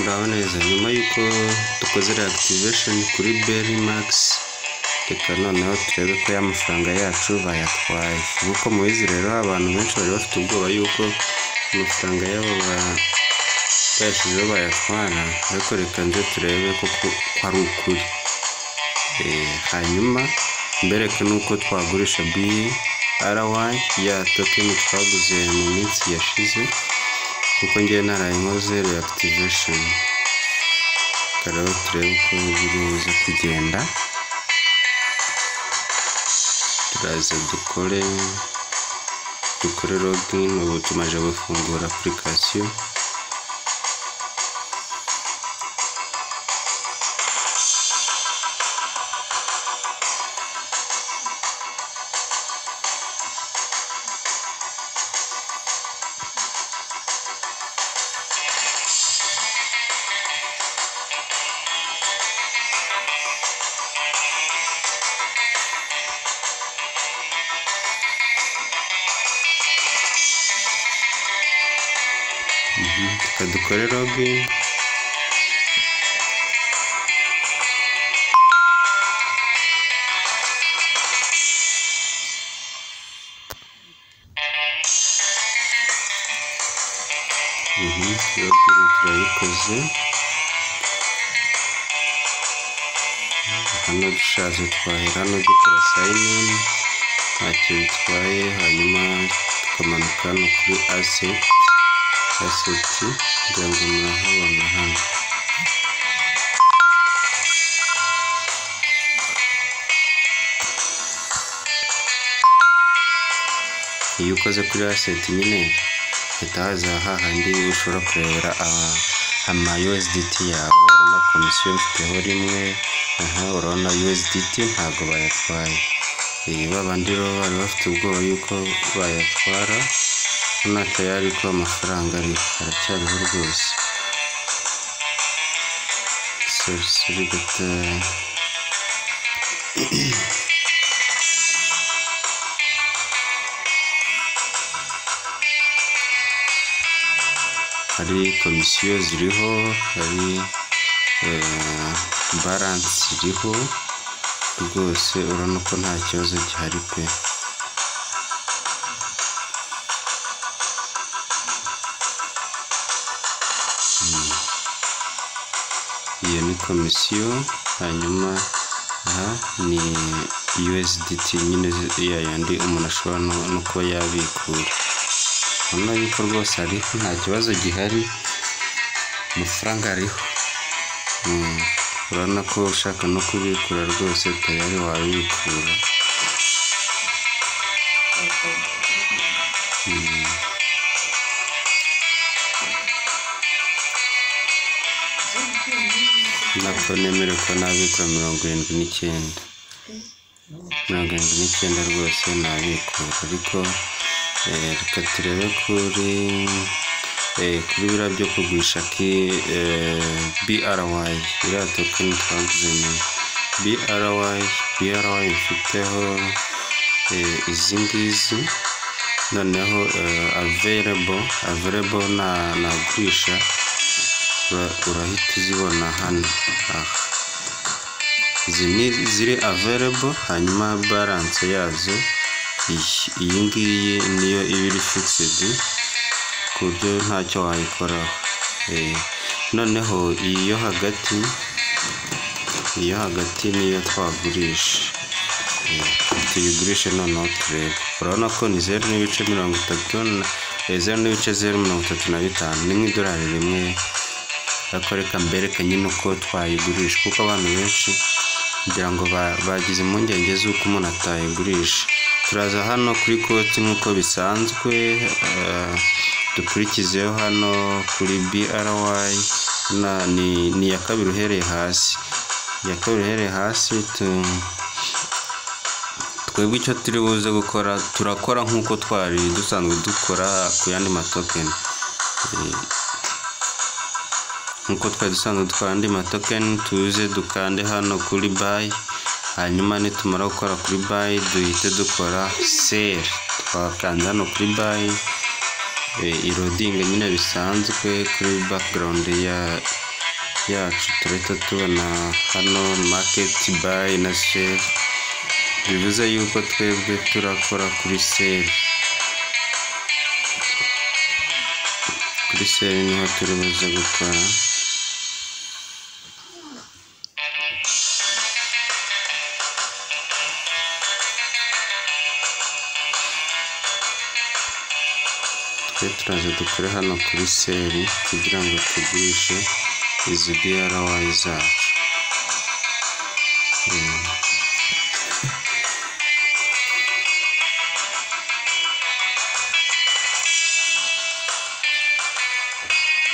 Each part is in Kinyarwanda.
Muraho neza, nyuma y'uko dukoze reactivation kuri Berry Max, reka noneho turebe ko ya mafaranga yacu bayatwaye. Nk'uko mubizi rero, abantu benshi bari bafite ubwoba y'uko amafaranga yabo bayashyizeho bayatwara, ariko reka nze turebe ko ari ukuri. Hanyuma mbereke n'uko twagurisha BRY ya token twaguze mu minsi yashize, kuko ngewe naraye nkoze reactivation. Reka rero turebe uko biri buze kugenda. Turaza dukore login. Ubu tumaze gufungura application. Reka dukore login. Login turayikoze. Hano dushatse twahera hano dukora sign in, ntacyo bitwaye. Hanyuma tukamanuka hano kuri asset, ngira ngo murahabona hano. Iyo ukoze kuri asset nyine hahita haza hahandi ushobora kurebera ama USDT yawe. Urabona komisiyo mfiteho rimwe, urabona USDT ntabwo bayatwaye. Babandi rero bari bafite ubwoba yuko bayatwara, urabona tayari ko amafaranga ariho, aracyariho rwose. Sorry gatoya. Hari komisiyo ziriho, hari balance iriho rwose, urabona ko nta kibazo gihari pe. Iyo ni komisiyo, hanyuma aha ni USDT nyine ya yandi umuntu ashobora no kuba yabikura. Urabona yuko rwose hariho, nta kibazo gihari, amafaranga ariho. Urabona ko ushaka no kubikura rwose tayari wabikura. Nako nemerewe kuba nabikura 79, 79 rwose nabikura. Ariko reka turebe kuri biriya byo kugurisha BRY, iriya token twaguze nyuma. BRY mfiteho izi ngizi. Noneho available nagurisha, urahita uzibona hano. Aha izi ni ziri available, hanyuma balance yazo iyi ngiyi niyo iba iri fixed ku buryo ntacyo wayikoraho. Noneho iyi yo hagati, iyo hagati niyo twagurisha. Tuyigurishe noneho turebe. Urabona ko ni 0.30, 0.035, ni nk'idolari rimwe. Ariko reka mbereke nyine uko twayigurisha, kuko abantu benshi kugira ngo bagize impungenge z'uko umuntu atayigurisha. Turaza hano kuri koti nk'uko bisanzwe, dukurikizeho hano kuri BRY, ni iya kabiri uhereye hasi. Iya kabiri uhereye hasi, twebwe icyo turi buze gukora, turakora nk'uko twari dusanzwe dukora ku yandi matokeni. Nk'uko twari dusanzwe dukora andi matokeni, tuze dukande hano kuri buy, hanyuma nitumara gukora kuri buy duhite dukora sell. Twakanze hano kuri buy, irodinga nyine bisanzwe kuri background ya yacu turahita tubona hano market buy na sell, bivuze yuko twebwe turakora kuri sell. Kuri sell niho turi buze gukora. Twe turaza dukore hano kuri sell kugira ngo tugurishe izi BRY zacu.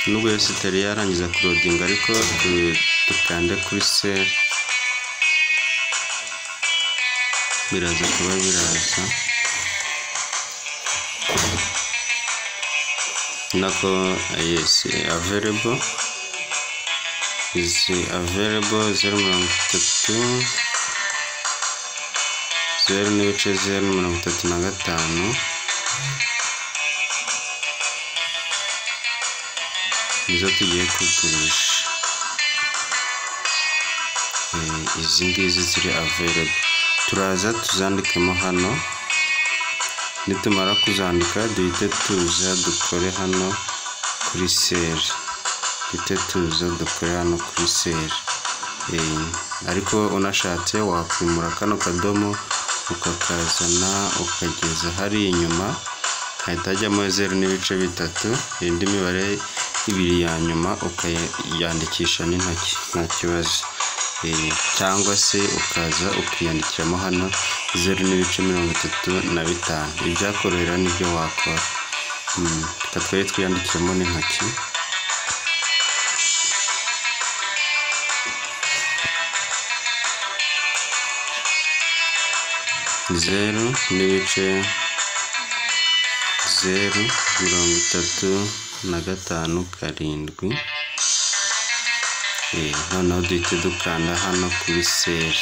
Nubwo yose itari yarangiza kurodinga, ariko dukande kuri sell, biraza kuba biraza nako. Yes, available is available 0.30, 0.035 nizo tugiye kugurisha. Izi ngizi ziri available, turaza tuzandikemo hano. Nitumara kuzandika duhite tuza dukore hano kuri sell, duhite tuza dukore hano kuri sell. Ariko unashatse wakwimura kano kadomo ukakazana ukageza hari inyuma, hahita hajyamo 0.3, indi mibare ibiri ya nyuma ukayandikisha n'intoki nta kibazo, cyangwa se ukaza ukiyandikiramo hano 0.35. Ibyakorohera nibyo wakora. Reka twere twiyandikiramo n'intoki. Zeru n'ibice zeru mirongo itatu na gatanu karindwi. Noneho duhite dukanda hano kuri sell,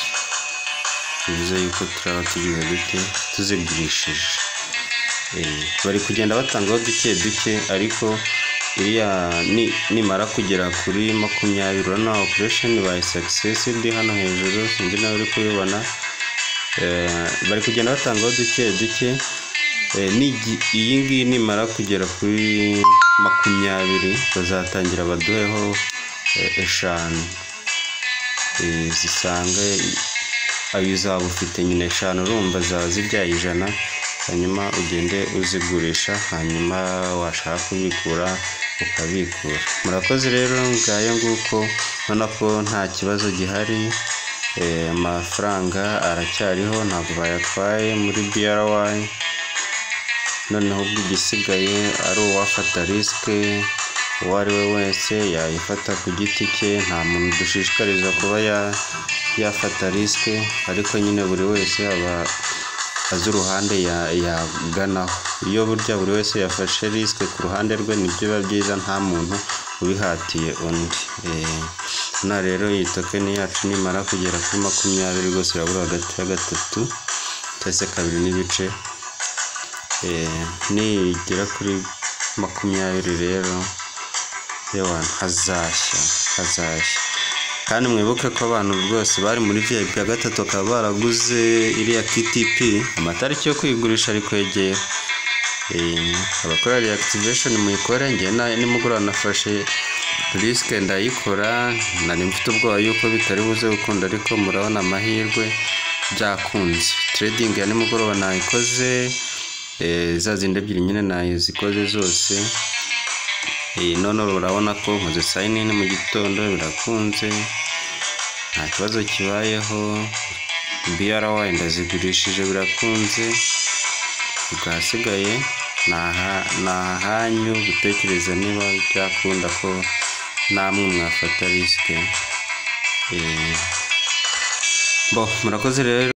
bivuze yuko turaba tugize dute tuzigurishije. Bari kugenda batangaho duke duke, ariko iriya nimara kugera kuri 20, urabona operation by success hano hejuru, sinzi nawe uri kubibona. Bari kugenda batangaho duke duke. Iyi ngiyi nimara kugera kuri 20 bazatangira baduheho 5 zisange ayo uzaba ufite nyine 5, urumva zaba zibyaye 100, hanyuma ugende uzigurisha, hanyuma washaka kubikura ukabikura. Murakoze rero, ngayo nguko, ubona ko nta kibazo gihari, amafaranga aracyariho ntabwo bayatwaye muri BRY. Noneho ubwo igisigaye ari uwafata risike, uwo ari we wese yayifata ku giti cye, nta muntu dushishikariza kuba yafata risike, ariko nyine buri wese aba azi uruhande yaganaho. Iyo burya buri wese yafashe risike ku ruhande rwe nibyo biba byiza, nta muntu ubihatiye undi. Na rero iyi token yacu nimara kugera kuri 20 rwose irabura hagati ya 3 cyangwa se 2 n'ibice. Nigera kuri 20 rero hazashya hazashya. Kandi mwibuke ko abantu rwose bari muri VIP ya 3 bakaba baraguze iriya KTP, amatariki yo kuyigurisha ari kwegera. Abakora reactivation muyikore, njye nimugoroba nafashe risike ndayikora, nari mfite ubwoba yuko bitari buze gukunda, ariko murabona amahirwe byakunze. Trading ya nimugoroba nayikoze, za zindi ebyiri nyine nayizikoze zose. None urabona ko nkoze sign in mu gitondo birakunze, nta kibazo kibayeho. BRY ndazigurishije birakunze. Ubwasigaye ni ahanyu gutekereza niba byakunda ko namwe mwafata risike. Bo murakoze rero.